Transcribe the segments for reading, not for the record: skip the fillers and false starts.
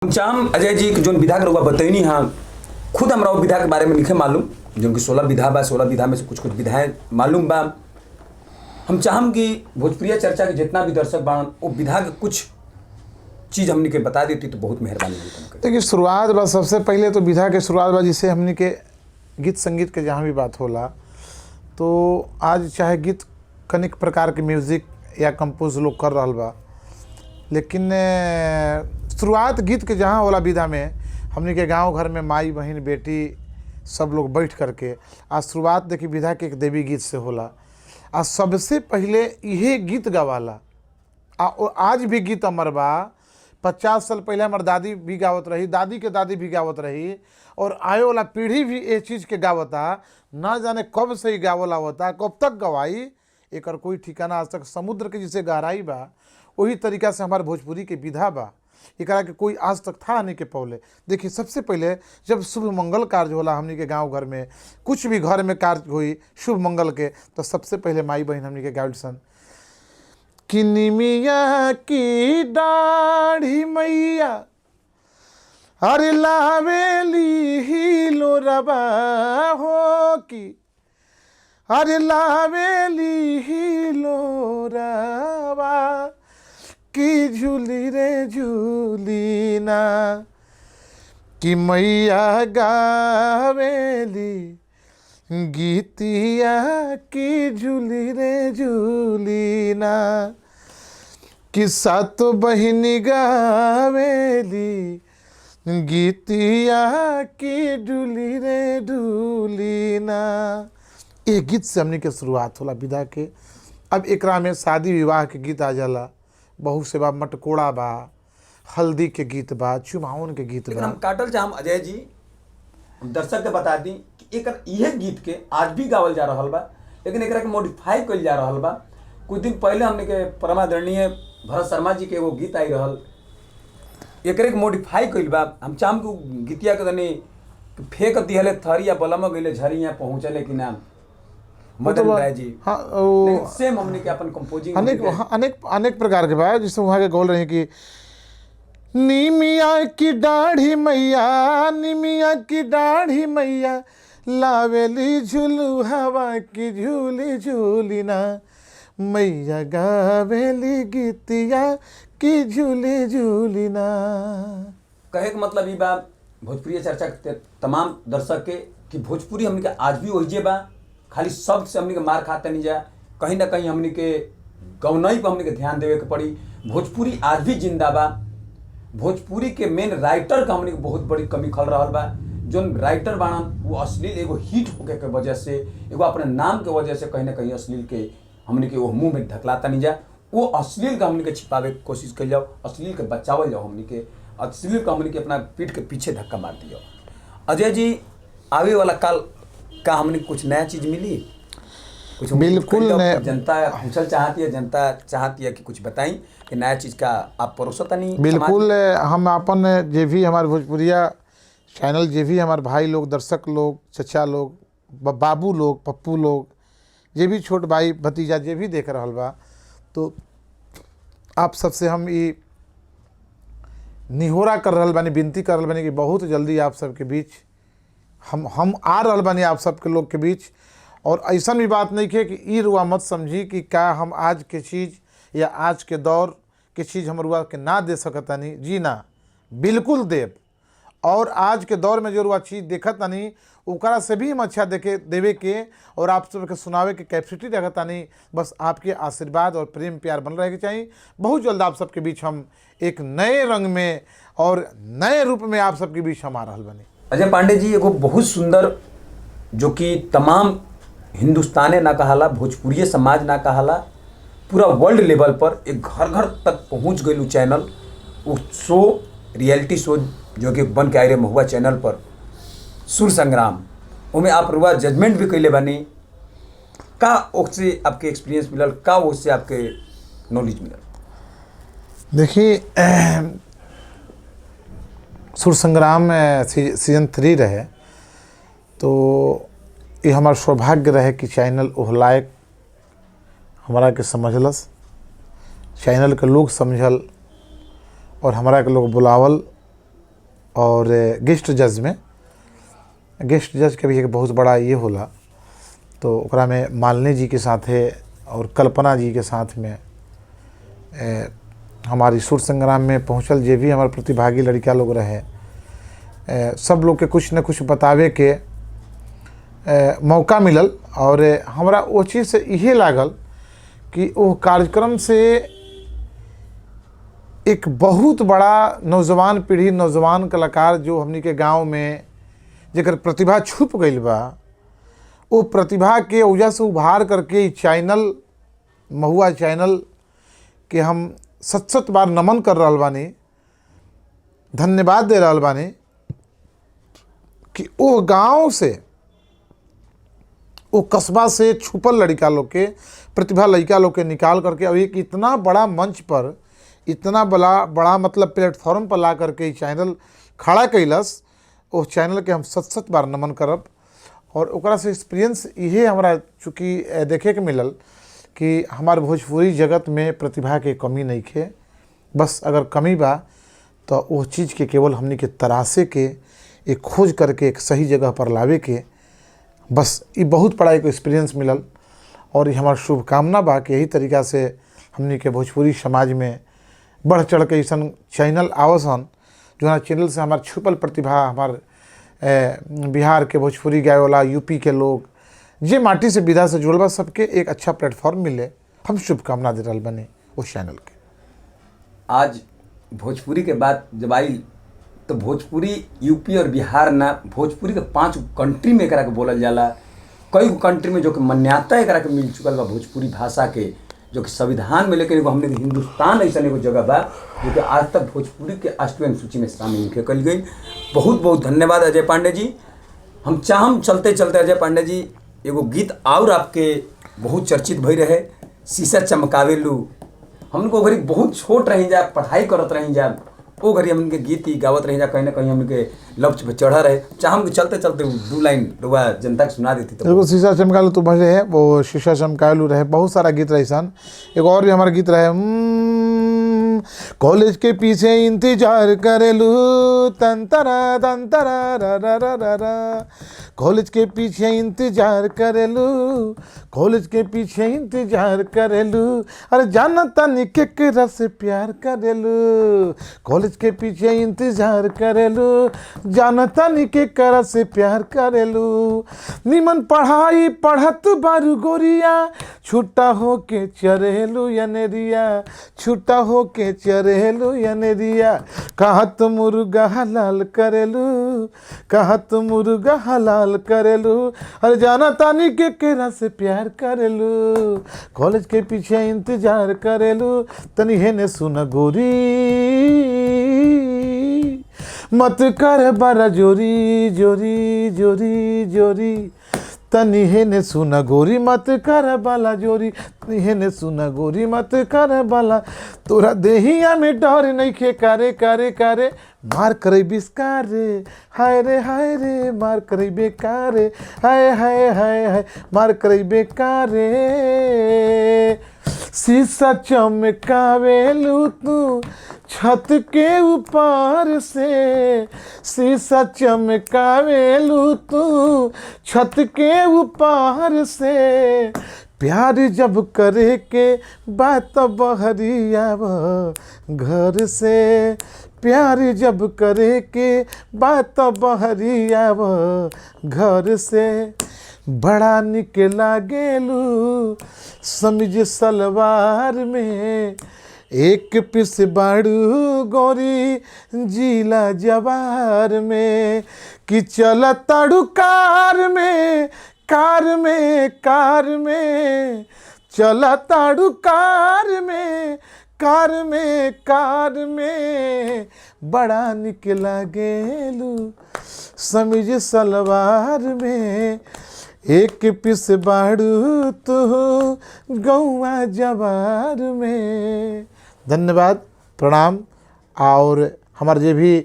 हम चाहम अजय जी कि जोन विधा के रउआ बतैनी हाँ, खुद हमरा वो विधा के बारे में लिखे मालूम, जो कि 16 विधा बा, 16 विधा में से कुछ कुछ विधाएं मालूम बा। हम चाहम कि भोजपुरिया चर्चा के जितना भी दर्शक बाड़न वो विधा के कुछ चीज़ हमनी के बता देती तो बहुत मेहरबानी होगी तुमके। देखिए शुरुआत बा, सबसे पहले तो विधा के शुरुआत बा, जिसे हमनी के गीत संगीत के जहाँ भी बात होला तो आज चाहे गीत कनिक प्रकार के म्यूजिक या कंपोज लोग कर रहल बा, लेकिन शुरुआत गीत के जहाँ होला विधा में हमनी के गांव घर में माई बहन बेटी सब लोग बैठ करके आज शुरुआत देखी विधा के एक देवी गीत से होला। आ सबसे पहले इहे गीत गवाला। आ आज भी गीत अमर बा। 50 साल पहले हमार दादी भी गावत रही, दादी के दादी भी गावत रही, और आए वाला पीढ़ी भी ये चीज़ के गावता। ना जाने कब से ही गावल आवता, कब तक गवाई एकर कोई ठिकाना आज तक। समुद्र के जैसे गहराई बा वही तरीका से हमारे भोजपुरी के विधा बा, एकरा के कोई आज तक था नहीं के पौले। देखिए सबसे पहले जब शुभ मंगल कार्य होला हमनी के गांव घर में, कुछ भी घर में कार्य होई शुभ मंगल के, तो सबसे पहले माई बहन हमनी के गावल सन कि निमिया की दाढ़ी मैया अरे लावेली ही लो रबा हो की अरे लावेली ही लो रबा की झूली रे झूली ना कि मैया गावेली गीतिया की झूली रे झूली ना कि सात बहिनी गावेली गीतिया की झूली रे झूली ना। ये गीत से हमनी के शुरुआत होला विधा के। अब एकरा में शादी विवाह के गीत आ जाला, बहु सेवा मटकोड़ा बा, हल्दी के गीत बा, चुमावन के गीत लेकिन बा। हम काटल चाहम अजय जी, हम दर्शक के बता दी कि एकर इहे गीत के आज भी गावल जा रहल बा, लेकिन एकरा के मॉडिफाई कइल जा रहल बा। कुछ दिन पहले हमने के परमादरणीय भरत शर्मा जी के एगो गीत आई रहल, एकरे के मॉडिफाई कइल बा। हम चाहम कि उ गीतिया के तनी फेंक दिहले थरिया बलम गइले झरिया पहुंचले कि ना मदन राय जी। हाँ, लेकिन सेम हमने के अपन कंपोजिंग अनेक, हाँ, अनेक अनेक प्रकार के बा। जैसे वहाँ के गौल रहे कि निमिया की दाढ़ी मैया, निमिया की दाढ़ी मैया लावेली झुलू हवा की झूली झूली ना मैया गावेली गीतिया की झूली झूली ना। कहे के मतलब ई बा भोजपुरी चर्चा के तमाम दर्शक के कि भोजपुरी हमने के आज भी वही बा, खाली शब्द से हमने के मार खाते नहीं जा, कहीं ना कहीं हमने के गौनई पर हमने के ध्यान देवे के पड़ी। भोजपुरी आज भी जिंदा बा। भोजपुरी के मेन राइटर का हमने के बहुत बड़ी कमी खल रहा बा। जोन राइटर बाणन वो अश्लील एगो हिट होके के वजह से, एगो अपने नाम के वजह से कहीं ना कहीं अश्लील के हमने के वो मुँह में ढकलाता नहीं जा। वो अश्लील का हमने के छिपावे के कोशिश कल जाओ, अश्लील के बचावल जाओ, हमने के अश्लील का हमने के अपना पीठ के पीछे धक्का मार दिया। अजय जी, आवे वाला काल का हमने कुछ नया चीज़ मिली? कुछ बिल्कुल कुछ जनता पूछल चाहती है, जनता चाहती है कि कुछ बताई कि नया चीज़ का आप परोसता नहीं। बिल्कुल, हम अपन जे भी हमारे भोजपुरिया चैनल जे भी हमारे भाई लोग, दर्शक लोग, चचा लोग, बाबू लोग, पप्पू लोग, जे भी छोट भाई भतीजा जे भी देख रहा बा, तो आप सबसे हम ये निहोरा कर रहल बानी, विनती कर रहल बानी कि बहुत जल्दी आप सबके बीच हम आ रहल बानी, आप सबके लोग के बीच। और ऐसा भी बात नहीं है कि ई रुआ मत समझी कि का हम आज के चीज़ या आज के दौर के चीज़ हम रुआ के ना दे सकतानी। जी ना, बिल्कुल देव। और आज के दौर में जो रुआ चीज़ देखतानी ओकरा से भी हम अच्छा देखे देवे के और आप सबके सुनावे के कैपेसिटी रखतानी। बस आपके आशीर्वाद और प्रेम प्यार बन रहे के चाहिए। बहुत जल्द आप सबके बीच हम एक नए रंग में और नए रूप में आप सबके बीच हम आ रहल बनी। अजय पांडे जी, एगो बहुत सुंदर जो कि तमाम हिंदुस्ताने ना कहाला, भोजपुरी समाज ना कहाला, पूरा वर्ल्ड लेवल पर एक घर घर तक पहुंच गई चैनल, वो शो, रियलिटी शो जो कि बन के आए रहे महुआ चैनल पर, सुर संग्राम, उनमें आप रुआ जजमेंट भी कैले बानी। का उससे आपके एक्सपीरियंस मिलल, का उससे आपके नॉलेज मिलल? देखिए, सुर संग्राम सीजन 3 रहे तो ये हमार सौभाग्य रहे कि चैनल ओहलायक हमारा के समझलस, चैनल के लोग समझल और हमारा के लोग बुलावल। और गेस्ट जज में, गेस्ट जज के भी एक बहुत बड़ा ये होला, तो ओकरा में मालिनी जी के साथे और कल्पना जी के साथ में हमारी सुर संग्राम में पहुँचल जे भी हमारे प्रतिभागी लड़का लोग रहे, सब लोग के कुछ न कुछ बतावे के मौका मिलल। और हमरा ओ चीज़ से इहे लागल कि वो कार्यक्रम से एक बहुत बड़ा नौजवान पीढ़ी, नौजवान कलाकार जो हमनी के गांव में जेकर प्रतिभा छुप गई बा, वो प्रतिभा के वजह से उभार करके ई चैनल महुआ चैनल के हम सत सत बार नमन कर रहल बानी, धन्यवाद दे रहल बानी कि ओ गांव से, वो कस्बा से छुपल लड़का लोग के प्रतिभा लड़का लोग के निकाल करके अब एक इतना बड़ा मंच पर, इतना बड़ा बड़ा मतलब प्लेटफॉर्म पर ला करके ई चैनल खड़ा कैलस। ओ चैनल के हम सत सत बार नमन करब। और ओकरा से एक्सपीरियंस इहे हमरा चूँकि देखे के मिलल कि हमार भोजपुरी जगत में प्रतिभा के कमी नहीं खे, बस अगर कमी बा तो वो चीज़ के केवल हमनी के तरासे के, एक खोज करके एक सही जगह पर लावे के, बस ये बहुत बड़ा एक एक्सपीरियंस मिलल। और ये हमार शुभकामना बा कि यही तरीका से हमनी के भोजपुरी समाज में बढ़ चढ़ के ऐसा चैनल आवसन जो चैनल से हमार छुपल प्रतिभा, हमार बिहार के भोजपुरी गाए वाला, यूपी के लोग जे माटी से विधा से जुड़ल बा, सबके एक अच्छा प्लेटफॉर्म मिले। हम शुभकामना दे रहल बने उस चैनल के। आज भोजपुरी के बात जब आई तो भोजपुरी यूपी और बिहार ना, भोजपुरी के 5 कंट्री में एकरा के बोलल जाला। कई कंट्री में जो कि मान्यता एकरा के मिल चुकल बा भोजपुरी भाषा के, जो कि संविधान में, लेकिन एगो हमने हिंदुस्तान ऐसा एगो जगह बा जो कि आज तक भोजपुरी के 8वीं अनुसूची में शामिल नहीं कल गई। बहुत बहुत धन्यवाद अजय पांडे जी। हम चाहम चलते चलते अजय पांडे जी एगो गीत और आपके बहुत चर्चित भई रहे, शीशा चमकावेलू। हमको घड़ी बहुत छोट रही जा, पढ़ाई करत रही जा, वो घड़ी हमन के गीत ही गावत रही जा, कहीं ना कहीं हमन के लक्ष्य पे चढ़ा रहे। चाहम के चलते चलते 2 लाइन रुआ जनता के सुना देती। तो शीशा चमकालू तो भले है, वो शीशा चमकालू रहे, बहुत सारा गीत रहे सन। एक और भी हमारा गीत रहे, कॉलेज के पीछे इंतजार करेलू तंतरा तंतरा रा रा रा रा रा, कॉलेज के पीछे इंतजार करेलू, कॉलेज के पीछे इंतजार करेलू, अरे जाना तनी केकरा से प्यार करेलू, कॉलेज के पीछे इंतजार करेलू, जाना तनी केकरा से प्यार करेलू, निमन पढ़ाई पढ़त बारू गोरिया, छुट्टा होके चरेलू यनेरिया, छुट्टा होके चरेलू यनेरिया, कहत मुर्गा हलाल करेलू, कहत मुर्गा हलाल करेलू, अरे जाना तानी के केरा से प्यार करेलू, कॉलेज के पीछे इंतजार करेलू, तनी हेने सुन गोरी मत कर बड़ा जोरी जोरी जोरी जोरी, तनी हेने सुन गोरी मत कर बाला जोरी, तनी हेने सुन गोरी मत कर बाला, तोरा देहिया में डर नइखे कारे कारे कारे, मार करे बिस्कारे, हाय रे हाय रे, मार करे बेकारे, हाय हाय हाय हाय, मार करे बेकारे, शीशा चमकावेलू तू छत के ऊपर से, शीशा चमकावेलू तू छत के ऊपर से, प्यार जब करे के बात बहरिया घर से, प्यार जब करे के बात बहरिया घर से, बड़ा निक लागेलू समीज सलवार में, एक पिस बाड़ू गोरी जिला जवार में, कि चल ताड़ू कार में कार में कार में, चल ताड़ू कार में कार में कार में, बड़ा निक लागेलू समीज सलवार में, एक पिस बाड़ू तो गौआ जवार में। धन्यवाद, प्रणाम। और हमारे जे भी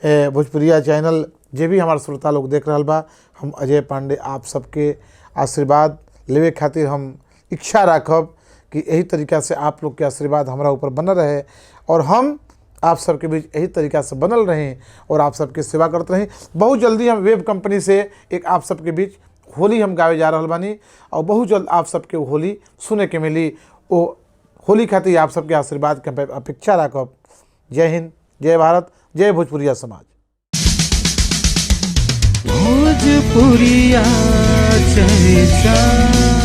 भोजपुरिया चैनल जे भी हमारे श्रोता लोग देख रहा बा, हम अजय पांडे आप सबके आशीर्वाद लेवे खातिर हम इच्छा राखब कि यही तरीका से आप लोग के आशीर्वाद हमारा ऊपर बनल रहे और हम आप सबके बीच यही तरीका से बनल रहें और आप सबके सेवा करते रहें। बहुत जल्दी हम वेब कंपनी से एक आप सबके बीच होली हम गावे जा रहल बानी और बहुत जल्द आप सबके होली सुने के मिली। वो होली खातिर आप सबके आशीर्वाद के अपेक्षा राखब। जय हिंद, जय भारत, जय भोजपुरिया समाज। भोजपुरिया चर्चा।